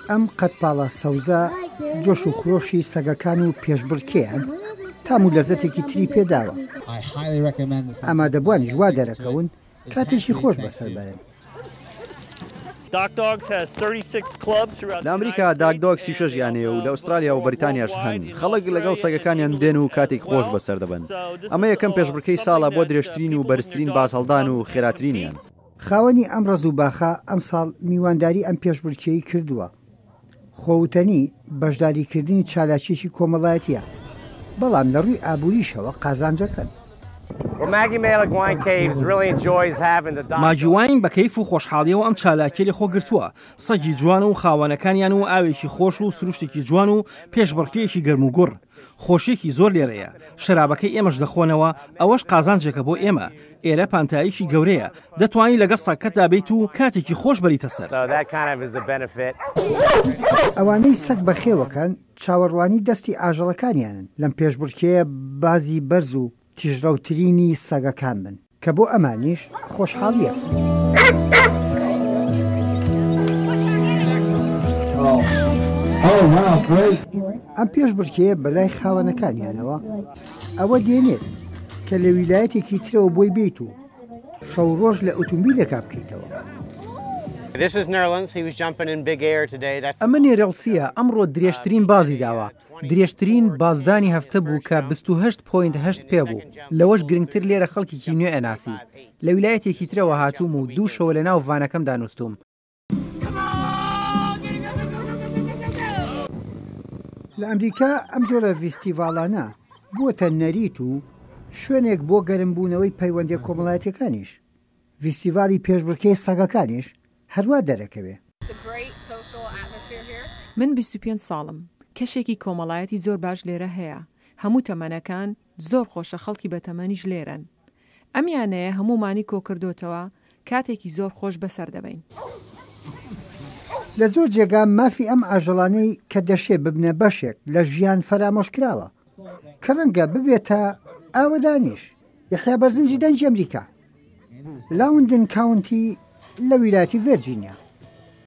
ئەم قەدپاڵە سەوزە جۆش و خرۆشی سەگەکان و پێشبڕکێیان تام و لەزەتێکی تری پێداوە. ئامادەبوانیش وا دەرەکەون کاتێکی خۆش بەسەر بەرن. لە ئەمریکا داک دۆگ 36 یانەیە و لە ئوسترالیا و بەریتانیاش هەن. خەڵک لەگەڵ سەگەکانیان دێن و کاتێکی خۆش بەسەر دەبەن. ئەمە یەکەم پێشبڕکێی ساڵە بۆ درێژترین و بەرزترین بازهەڵدان و خێراترینیان. خاوەنی ئەم ڕەز و باخە ئەمساڵ میوانداری ئەم پێشبڕکێی کردووە. خۆ وتەنی بەشداریکردنی چالاکییەکی کۆمەڵایەتییە، بەڵام لە ڕووی ئابووریشەوە قازانجەکەن. ماگی واین بە کەیف و خۆشحاڵییەوە ئەم چالاکییەی لەخۆ گرتووە، سەگی جوان و خاوەنەکانیان و ئاوێکی خۆش و سروشتێکی جوان و پێشبڕکێیەکی گەرموگوڕ. خۆشییەکی زۆر لێرەیە. شەرابەکەی ئێمەش دەخۆنەوە، ئەوەش قازانجێکە بۆ ئێمە. ئێرە پانتاییەکی گەورەیە، دەتوانی لەگەڵ سەگەکەتدا بیت و کاتێکی خۆش بەریتە سەر. ئەوانەی سەگ بەخێوەکەن چاوەڕوانی دەستی ئاژەڵەکانیانن لەم پێشبڕکێیە بازی بەرز و تیژڕەوترینی سەگەکان بن، کە بۆ ئەمانیش خۆشحاڵییە. ئەم پێشبڕکێیە بەلای خاوەنەکانیانەوە ئەوە دێنێت کە لە ویلایەتێکی ترەوە بۆی بێیت و شەو ڕۆژ لە ئوتومبیلێکا بکەیتەوە. ئەمە نێرڵسییە، ئەمڕۆ درێژترین بازی داوە، درێژترین بازدانی هەفتە بوو کە 28.8 پێ بوو، لەوەش گرنگتر لێرە خەڵکێکی نوێ ئەناسی. لە ویلایەتێکی ترەوە هاتووم و دوو شەوە لەناو ڤانەکەمدا نووستووم. لە ئەمریکا ئەم جۆرە ڤیستیڤاڵانە بووەتە نەریت و شوێنێک بۆ گەرمبوونەوەی پەیوەندیە کۆمەڵایەتیەکانیش. ڤیستیڤاڵی پێشبڕکێی سەگەکانیش هەروا دەرەکەوێ. من 25 ساڵم، کەشێکی کۆمەڵایەتی زۆر باش لێرە هەیە، هەموو تەمەنەکان، زۆر خۆشە خەڵکی بەتەمەنیش لێرەن. ئەم یانەیە هەموومانی کۆکردۆتەوە، کاتێکی زۆر خۆش بەسەر دەبەین. لە زۆر جێگا مافی ئەم ئاژەڵانەی کە دەشێ ببنە بەشێک لە ژیان فەرامۆشکراوە، کە ڕەنگە ببێتە ئاوەدانیش. یەحیا بەرزنجی دەنگی ئەمریکا، لاوندن کاونتی لە ویلایەتی ڤێرجینیا.